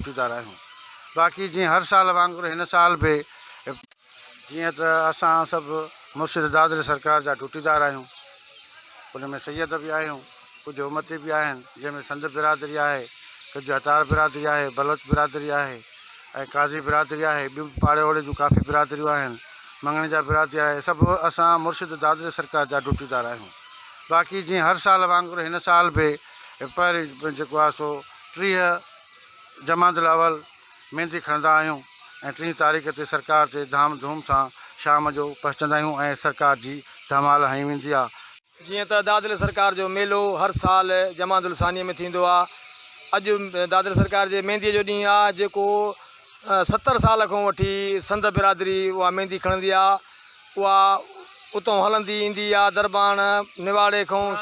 ڊيوٽيدار آهيون باقي جيئن هر سال وانگر هن سال به جيئن ته اسان سڀ مرشد دادلي سرڪار جا ڊيوٽيدار آهيون ان ۾ سيد به آهيون ڪجهه امتي به آهن جنهن ۾ سنڌ برادري آهي ڪجهه هتار برادري آهي بلوچ برادري آهي ۽ قاضي برادري آهي ٻيون به پاڙي اوڙي جون ڪافي برادريون آهن مڱڻيجا برادري آهي سڀ اسان مرشد دادلي سرڪار جا ڊيوٽيدار آهيون باقي جيئن هر سال وانگر هن سال به پهرين جيڪو آهي سو 30 جمادي الاول ميندي کڻندا آهيون ۽ ٽين تاريخ تي سرڪار تي ڌام ڌوم سان شام جو پهچندا آهيون ۽ سرڪار جي ڌمال هنئي ويندي آ. جيئن ته دادل سرڪار جو ميلو هر سال جمادي الثانيء ۾ ٿيندو آ. اڄ دادل سرڪار جي مينديء جو ڏينهن آ جيڪو 70 سال کان وٺي سنڌ برادري اها ميندي کڻندي آ. اها اتان هلندي ايندي آ دربان نواڙي کان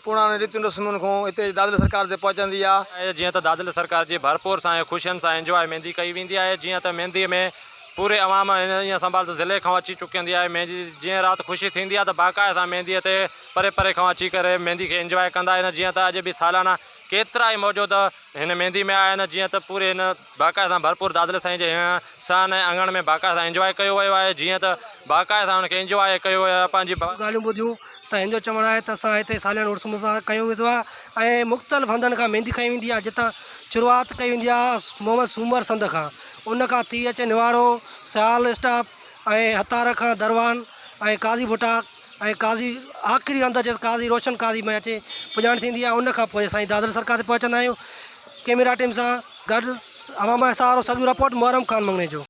پراڻين ريتن رسمن کان هتي دادل سرڪار تي پهچندي آ. آهي جيئن ته دادل سرڪار جي ڀرپور سان ۽ خوشين سان انجواء ميندي ڪئي ويندي آهي جيئن ته ميندي ۾ پوري عوام ائين سنڀال ته ضلعي کان اچي چڪيندي آهي ميندي جيئن رات خوشي ٿيندي آهي ته باقاعده سان ميندي تي پري پري کان اچي ڪري ميندي کي انجواء ڪندا آهن جيئن ته اڄ به سالانه ڪيترائي موجود هن ميندي ۾ آيا آهن جيئن ته پوري هن باقاعده سان ڀرپور دادلي سائين جي هن سان ۽ اڱڻ ۾ باقاعده سان انجواء ڪيو ويو آهي جيئن ته باقاعده سان ان کي انجواء ڪيو ويو آهي پنهنجي. ڳالهيون ٻڌيون ته هن جو چوڻ آهي ته اسان هتي ساليانو عرس مبارڪ ڪيو ويندو آهي ۽ مختلف هنڌن کان ميندي کنئي ويندي آهي جتان شروعات ڪئي ويندي آهي محمد سومر سنڌ کان ان کان ٿي اچي نواڙو سيال اسٽاپ ۽ هتار کان دروان ۽ قاضي ڀٽا ۽ قاضي آخري هنڌ اچي قاضي روشن قاضي ۾ اچي پڄاڻي ٿيندي آهي ان کان پوء سائين دادل سرڪار تي پهچندا آهيون ڪيميرا ٽيم سان گڏ عوام جو سهارو سڳيون رپورٽ محرم خان مڱڻيجو.